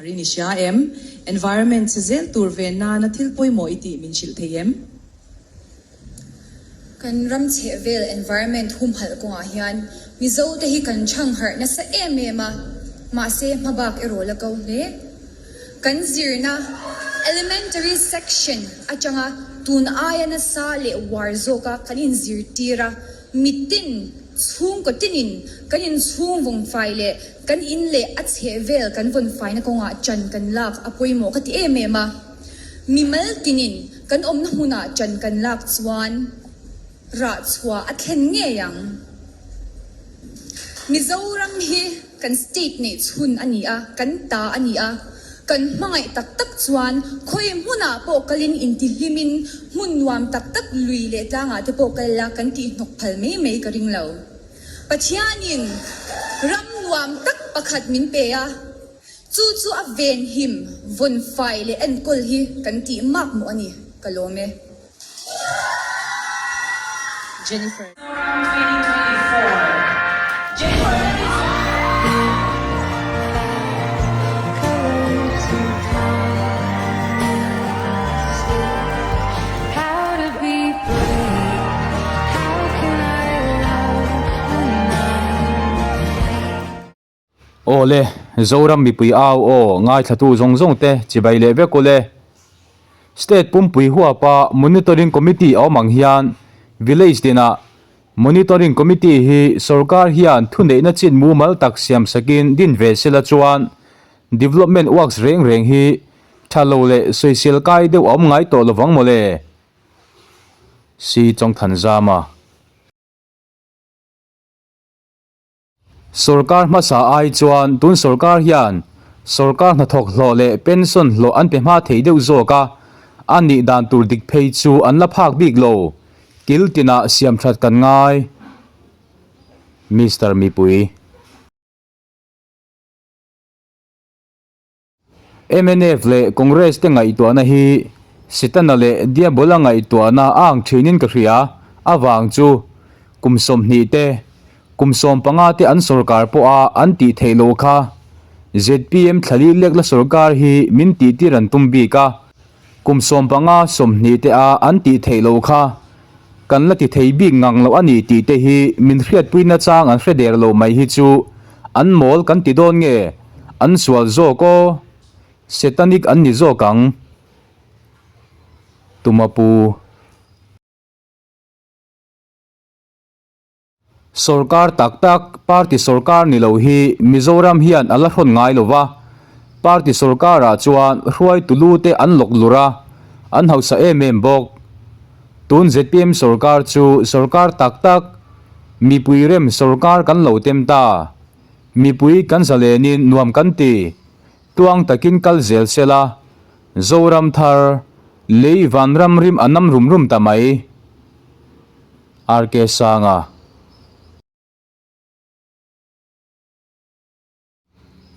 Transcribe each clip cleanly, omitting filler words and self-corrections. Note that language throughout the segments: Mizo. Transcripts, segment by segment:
harin i hria em? Environment chhe zel tur ve nana thil pawimawh i tih min hrilh thei em? Kan ram chhehvel environment humhalh kawngah hian Mizote hi kan chhang harh nasa em em a, mahse hmabak erawh la ko hle. Kan zirna Elementary section atanga tun aia nasa leh uar zawka kan inzirtir a, mitin chhungkaw tinin kan inchhung vawnfai leh kan in leh a chhehvel kan vawnfaina kawngah ṭan kan lak a pawimawh ka ti em em a. Mimal tinin kan awmna hmunah ṭan kan lak chuan rah chhuah a thlen ngei ang. Mizoram hi kan state neih chhun a ni a, kan ta a ni a. Kan hmangaih tak tak chuan khawi hmunah pawh kalin intihlimin hmun nuam tak tak lui leh tlangah te pawh kal la kan tihhnawk phal mai mai ka ring lo. Pathianin ram nuam tak pakhat min pe a. Chu chu a venhim, vawnfai leh enkawl hi kan tih mak mawh a ni, ka lawm e. Jennifer. Aw le, Zoram mipui au aw ngaithlatu zawng zawng te chibai leh vek u le. State pumpui huapa Monitoring Committee a awm ang hian Village tinah Monitoring Committee hi sorkar hian thuneihna chin mumal tak siam sakin din ve sela chuan Development Works reng reng hi tha lo leh sawisel kai deuh a awm ngai tawh lovang mawle. Si Chawngthanzama. Sorkar hmasa ai chuan tun sorkar hian sorkar hnathawk hlawh leh pension hlawh an pe hma thei deuh zawk a, a nih dan tur dik phei chu an la phak bik lo. Kil tinah siam that kan ngai. Mister Mipui. Mnf leh Congress te ngaihtuahna hi Setana leh Diabola ngaihtuahna a ang thinin ka hria. Avang chu kum 20 te, kum 15 te an sorkar pawha an tih theih loh kha zpm thlali lek la sorkar hi min tihtir an tum bik a. Kum 15, 20 te a an tih theih loh kha kan la ti thei bik ngang loh a ni tih te hi min hriatpui nachang an hre der lo mai hi chu an mawl kan ti dawn nge? An sual zawk aw. Setanic an ni zawk ang. Tuma pu. Sorkar tak tak, party sorkar ni lo hi Mizoram hian a la hrawn ngai lo va. Party sorkarah chuan hruaitu lu te an lawk lur a, an hausa em em bawk. Tun zpm sorkar chu sorkar tak tak, mipui rem sorkar kan lo tem ta. Mipui kan zalenin nuam kan ti. Tuang takin kal zel sela, Zoram thar, lei vanram rim a nam rum rum ta mai. RK Sanga.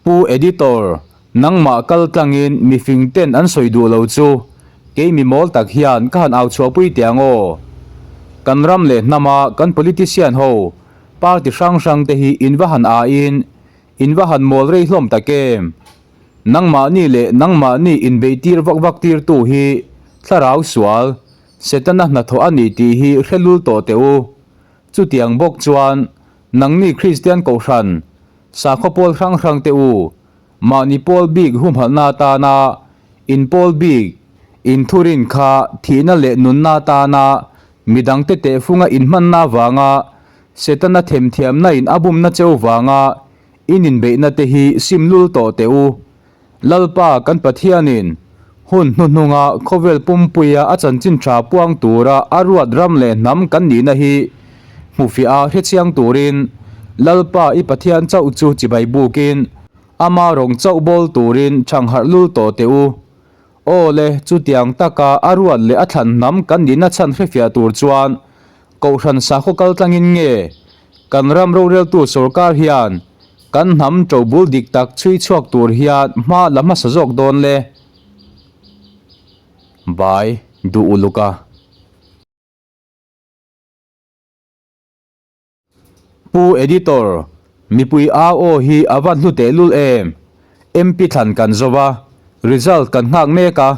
Pu Editor, nangmah kal tlangin mifing ten an sawi duh lo chu kei mi mawl tak hian ka han au chhuahpui teh ang aw. Kan ram leh hnama kan politician ho Party hrang hrang te hi in va han a in, in va han mawl rei hlawm tak em? Nangmahni leh nangmahni inbeihtir vak vak tir tu hi thlarau sual, Setana hnathawh a ni tih hi hre lul tawh teh u. Chutiang bawk chuan nangni Kristian Kohhran, sakhaw pawl hrang hrang te u, mahni pawl bik humhalhna atana in pawl bik, in thurin kha thihna leh nunna atana Midangte tehfunga inhmanna avanga Setana themthiamna in a bumna cheu vanga in inbeihna te hi sim lul tawh teh u. Lalpa kan Pathianin hun hnuhnunga khawvel pumpuia a chanchin tha puang tura a ruat ram leh hnam kan nihna hi hmufiah a hrechiang turin Lalpa i Pathian chauh chu chibai bukin ama rawng chauh bawl turin chhangharh lul tawh teh u. Aw le, chutiang taka a ruat leh a thlan hnam kan nihna chhan hrefiah tur chuan Kohhran sakhaw kal tlangin nge kan ram roreltu sorkar hian kan hnam ṭobul dik tak chhui chhuak tur hian hma la hmasa zawk dawn le? Bai duh uluk a. Pu Editor, mipui au aw hi a van hlu tehlul em? MP thlan kan zo va, result kan nghak mek a,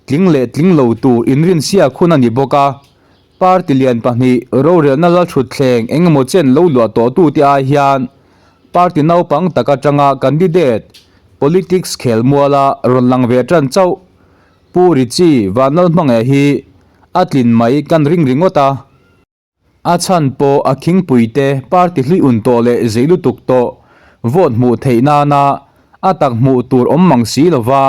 tling leh tling lo tur inrinsiak hun a ni bawk a. Party lian pahnih rorelna lalthutthleng eng emaw chen lo luah tawhtute ai hian party naupang tak atanga candidate politics khel muala rawn lang ve tan chauh Pu Richie Vanlalhmangaih hi a tlin mai kan ring ringawt a. A chhan pawh a khingpuite party hlui un tawh leh zei lutuk tawh vote hmuh theih nana a tak hmuh tur awm mang si lova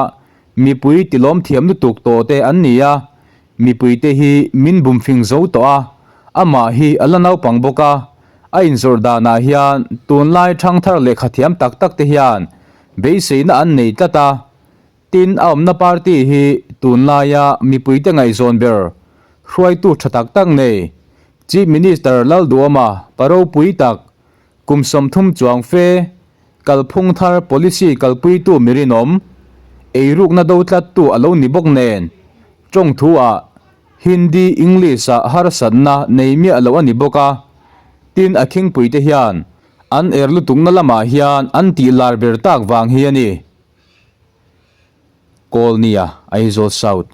mipui tilawm thiam lutuk tawh te an ni a, mipuite hi min bum fing zo tawh a, amah hi a la naupang bawk a, a inzawrh danah hian tunlai thangthar lehkha thiam tak tak te hian beiseina an nei tlat a. Tin, a awmna party hi tunlaia mipuite ngaihzawn ber hruaitu tha tak tak nei Chief Minister Lalduama pa ropui tak kum 30 chuang fe kalphung thar policy kalpuitu mi rinawm eirukna do tlattu a lo ni bawk nen tawng thu-ah Hindi English-ah harsatna nei miah lo a ni bawk a. Tin, a khingpuite hian an er lutukna lamah hian an tih lar ber tak vang hi a ni. Kawlnia, Aizawl South.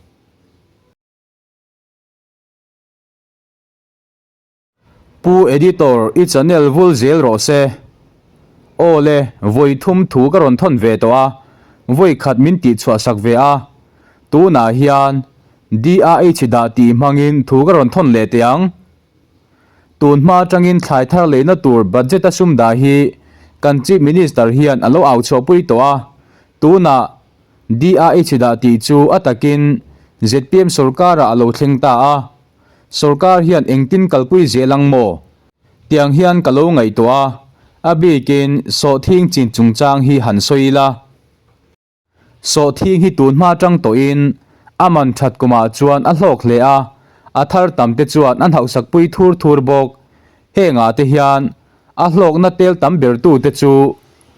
Pu Editor i channel vul zel rawh se. Aw le, vawi thum thu ka rawn thawn ve tawh a, vawi khat min tih chhuah sak ve a. Tunah hian DRH dah tih hmangin thu ka rawn thawn leh teh ang. Tun hma atangin thlai thar leina tur budget a sum dah hi kan Chief Minister hian a lo au chhuahpui tawh a, tunah DRH dah tih chu a takin zpm sorkarah a lo thleng ta a, sorkar hian engtin kalpui zel ang maw? Tiang hian ka lo ngaihtuah a, a bikin sawhthing chin chungchang hi han sawi ila. Sawhthing hi tun hma tang tawhin a man that kumah chuan a hlawk hle a, a thar tam te chuan an hauhsak pui thur thur bawk. Hengah te hian a hlawkna tel tam bertu te chu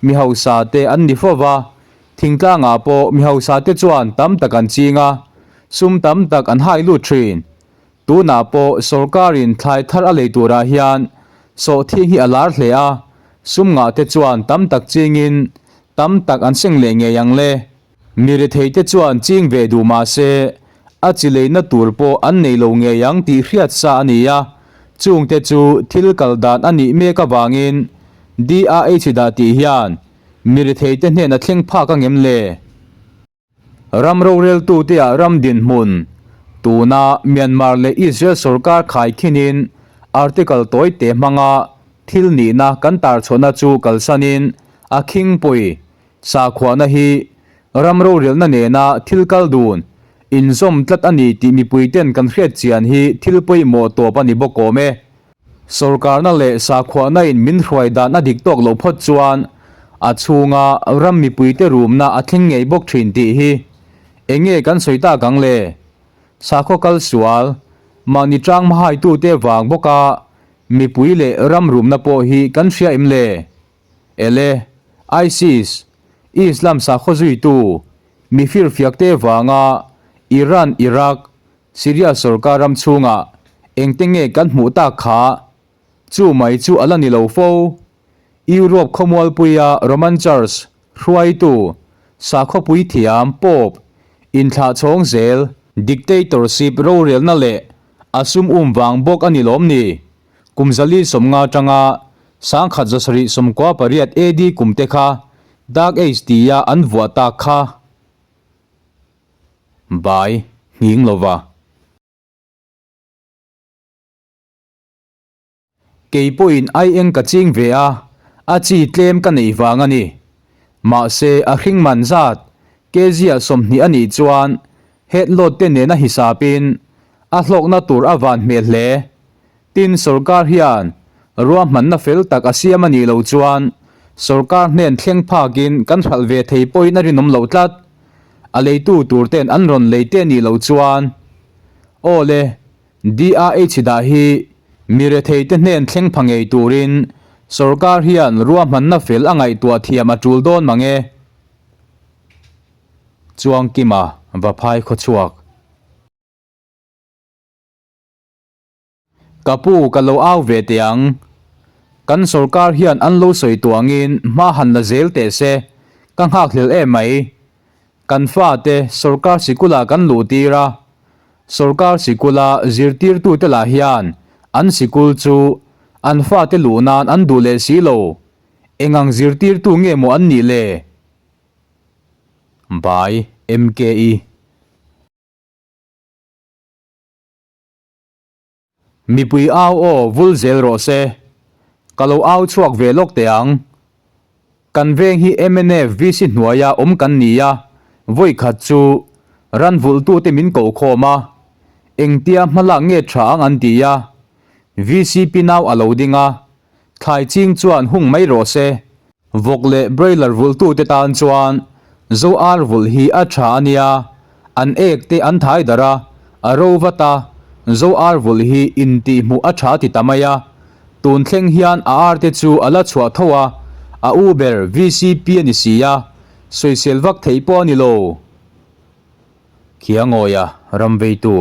mi hausa te an ni fo va, thingtlangah pawh mi hausa te chuan tam tak an ching a, sum tam tak an hai lut thin. Tunah pawh sorkarin thlai thar a lei turah hian sawhthing hi a lar hle a, sum ngah te chuan tam tak chingin tam tak an seng leh ngei ang le. Mi rethei te chuan ching ve duh mah se a chi leina tur pawh an nei lo ngei ang tih hriat sa a ni a, chungte chu thil kal dan a nih mek avangin DRH dah tih hian mi rethei te hnen a thleng phak angem le? Ram roreltute ah ram dinhmun, tuna Myanmar leh Israel sorkar khaikhinin article tawi te hmanga thil nihna kan tarchhuahna chu kalsanin a khingpui sakhuana hi ram rorelna nena thil kal dun inzawm tlat a ni tih mipuiten kan hriat chian hi thil pawimawh tawp a ni bawk awm e. Sorkarna leh sakhuahna in min hruai dan a dik tawk loh phawt chuan a chhunga ram mipuite rumna a thleng ngei bawk thin tih hi eng nge kan sawi tak ang le? Sakhaw kal sual, mahni tang hmahaitute vang bawka mipui leh ram rumna pawh hi kan hria em le? Ele, ISIS, Islam sakhaw zuitu, mi firfiakte vanga Iran, Iraq, Syria sorkar ram chhungah engte nge kan hmuh tak kha? Chu mai chu a la ni lo fo. Europe khawmualpuia Roman Church hruaitu, sakhawpui thiam, Pope, inthlah chhawng zel, dictatorship rorelna leh a sum um vang bawk a ni lawm ni? Kum 450 atanga 1798 AD kumte kha Dark Age tia an vuah tak kha. Bai nghing lova. Kei pawhin ai eng ka ching ve a, a chi tlem ka neih vang a ni. Mahse a hring man zat kg ah 20 a nih chuan head load te nena hisapin a hlawkna tur a van hmel hle. Tin sorkar hian ruahmanna fel tak a siam a nih loh chuan sorkar hnen thleng phakin kan hralh ve thei pawhin a rinawm loh tlat. A leitu tur ten an rawn lei te nih loh chuan Aw le, DRH dah hi mi rethei te hnen thleng pha ngei turin sorkar hian ruahmanna fel a ngaihtuah thiam a tul dawn mang e. Chuangkima Vaphai khawchhuak. Ka pu ka lo au ve teh ang. Kan sorkar hian an lo sawi tuangin hma han la zel teh se. Ka nghakhlel em mai. Kan fate sorkar sikulah kan luh tir a, sorkar sikula zirtirtute lah hian an sikul chu an fate luh nan an duh leh si lo. Eng ang zirtirtu nge maw an nih le? By MKE. Mipui au aw vul zel rawh se. Ka lo au chhuak ve lawk teh ang. Kan veng hi mnf VC hnuaia awm kan ni a, vawi khat chu ran vulhtute min koh khawm a, engtia hmalak nge tha ang an ti a, VCP nau a lo ding a, thlai ching chuan hung mai rawh se. Vawk leh broiler vulhtute tan chuan Zo ar vulh hi a tha a nia, an ek te an thai darh a, a ro vat a, Zo ar vulh hi intihhmuh a tha ti ta mai a. Tun thleng hian a ar te chu a la chhuah tho a, a u ber VCP a ni si a, sawisel vak theih pawh a ni lo. Khiangawia ram veitu.